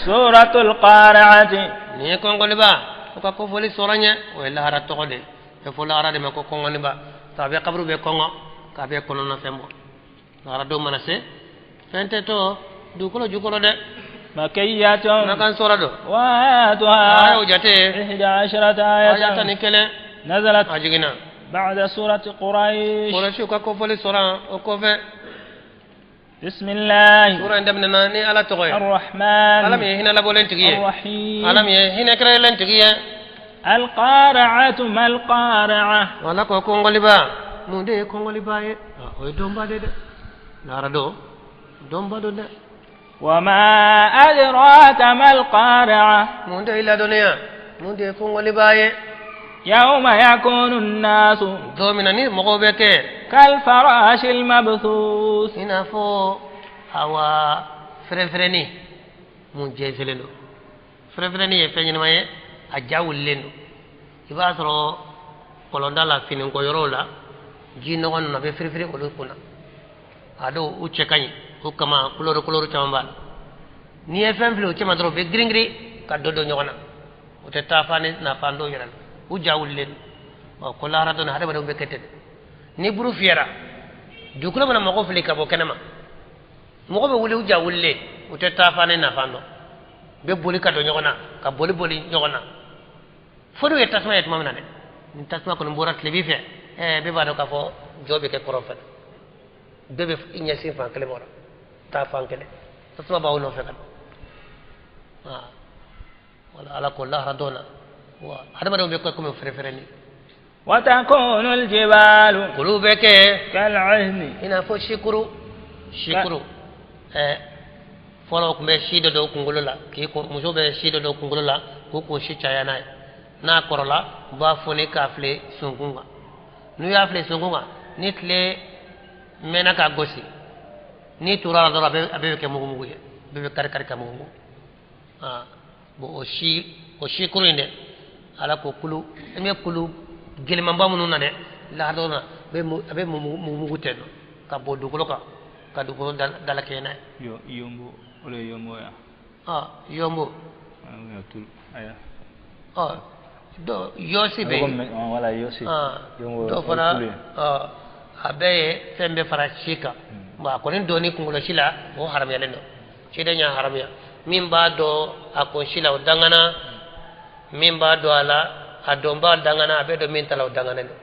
سورة القارعة. Nin ye kɔngɔliba o ka kofɔli sɔrɔ ɲɛ, o ye lahara tɔgɔ de ye. Bɛ fɔ lahara de ma ko kɔngɔniba. A bɛ kaburu bɛ kɔngɔ k'a bɛ kɔnɔna fɛn bɔ. Lahara don mana se, fɛn tɛ to dugukolo jukɔrɔ dɛ. مكية. Makan sɔrɔ don. وآياتها Ayaw jate 11 aya tan آية. ni kelen. نزلت A jiginna بعد سورة قريش. Kurasiw ka kofɔli sɔrɔ o kɔfɛ. بسم الله Sura in daminɛna ni Ala tɔgɔ ye, الرحمن Ala min ye hinɛ labɔlen tigi ye, الرحيم. Ala min ye hinɛ kɛrɛnkɛrɛnlen tigi ye. القارعة ما القارعة؟ Wala ko kɔngɔliba, mun de ye kɔngɔliba ye? Ah, o ye dɔnba de dɛ. Lahara don, dɔnba don dɛ. وما أدراك ما القارعة؟ Mun de ye ladɔnniya mun de ye kɔngɔliba ye? يوم يكون الناس Don min na ni mɔgɔw bɛ kɛ كالفراش المبثوث. I n'a fɔ awa fɛrɛfɛrɛni mun jɛnsɛnlen don. Fɛrɛfɛrɛni ye fɛn ɲɛnama ye, a ja wulilen don. I b'a sɔrɔ kɔlɔnda la, finikɔ yɔrɔw la, ji nɔgɔ ninnu a bɛ firifiri olu kunna. A dɔw u cɛ ka ɲi, o kama couleur couleur caman b'a la. N'i ye fɛn fili o cɛma dɔrɔn, u bɛ girin girin ka don don ɲɔgɔn na. O tɛ taa fan ni nafan dɔw yɛrɛ la, u ja wulilen don. Ɔ, ko lahara don na, hadamadenw bɛ kɛ ten de. Ni buru fiyɛra, dugukolo mana mɔgɔ fili ka bɔ kɛnɛma, mɔgɔ bɛ wuli, u ja wulilen, u tɛ taa fan ni nafan dɔn, u bɛ boli ka don ɲɔgɔn na, ka boli boli ɲɔgɔn na, fo n'u ye tasuma ye tuma min na dɛ. Ni tasuma kɔni bɔra tilebi fɛ, bɛɛ b'a dɔn k'a fɔ jɔ bɛ kɛ kɔrɔn fɛ. Bɛɛ bɛ i ɲɛsin fan kelen ma, taa fan kelen, tasuma b'aw nɔfɛ ka na. Wala Ala ko lahara don na wa, hadamadenw bɛ kɛ komi fɛrɛfɛrɛni. وتكون الجبال Olu bɛ kɛ كالعهن. I n'a fɔ sikuru. Sikuru, fɔlɔ tun bɛ si dɔ don kunkolo la k'i kun, muso bɛ si dɔ don kunkolo la k'u kun si caya n'a ye. N'a kɔrɔla, u b'a foni k'a fili sunkun kan. N'u y'a fili sunkun kan, ni tile mɛnna k'a gosi, n'i tora la dɔrɔn, a bɛɛ bɛ kɛ mugumugu ye, a bɛɛ bɛ kari kari ka mugu mugu. Ah bon, o si kuru in dɛ, Ala ko kulu i bɛ kulu gɛlɛmanba minnu na dɛ, lahadɔ na a bɛ mugu mugu tɛ nɔ ka bɔ dugukolo kan, ka dugukolo dalakɛɲɛ n'a ye. Yo, yombo, o de ye yombo ya. Ah, yombo. Ah, oui, tulu aya. Ah, dɔ yɔsi bɛ Ko yen. Wala yosi. Ah, yombo dɔ o ye fana tulu ye. Ah, a bɛɛ ye fɛn bɛɛ fara si kan. Bon, a kɔni donni kunkolo si la, o haramuyalen don. Ciden y'a haramuya. Min b'a dɔn a kunsi la, o dangana. Min b'a dɔn a la, a dɔnba dangana. A bɛ dɔn min ta la, o danganen don.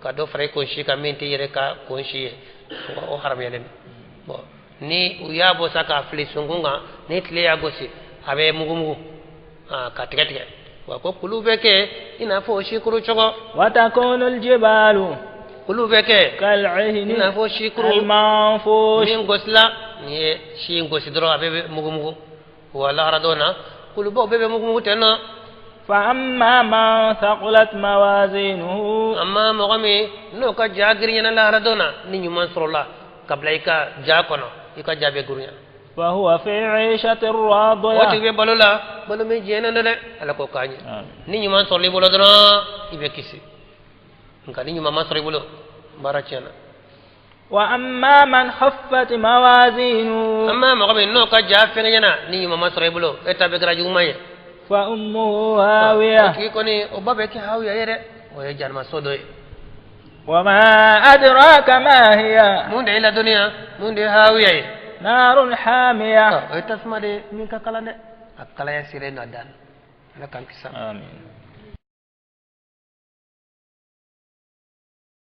Ka dɔ fara i kunsi kan min t'i yɛrɛ ka kunsi ye, o haramuyalen don. Bon, ni u y'a bɔ sa k'a fili sunkun kan, ni tile y'a gosi, a bɛ mugu mugu, ah, ka tigɛ tigɛ. Wa ko kulu bɛ kɛ i n'a fɔ o sikuru cogo. وتكون الجبال Kulu bɛ kɛ كالعهن i n'a fɔ sikuru المنفوش. min gosila. N'i ye si in gosi dɔrɔn, a bɛɛ bɛ mugu mugu. Wa lahara don na, kulubaw bɛɛ bɛ mugu mugu ten nɔ. فأما من ثقلت موازينه Amma mɔgɔ min n'o ka ja girinyana lahara don na, ni ɲuman sɔrɔla ka bila i ka ja kɔnɔ, i ka ja bɛ girinya. فهو في عيشة O tigi راضية. bɛ balo la, balo min jɛnen don dɛ. Ala ko k'a ɲɛ. Amin. Ni ɲuman sɔrɔla i bolo dɔrɔn, i bɛ kisi. Nka ni ɲuman ma sɔrɔ i bolo, baara tiɲɛna. وأما من خفت موازينه Amma mɔgɔ min n'o ka ja fɛngɛɲɛna, ni ɲuman ma sɔrɔ i bolo, e ta bɛ kɛra juguman ye. فأمه O هاوية. tigi kɔni, o ba bɛ kɛ hawiya ye dɛ, o ye jahanamaso dɔ ye. وما أدراك ما هي؟ Mun de ye ladɔnniya mun de ye hawiya ye? نار حامية. O ye tasuma de ye min ka kalan dɛ, a kalaya seren don a dan na. Ala k'an kisi a ma. Amin.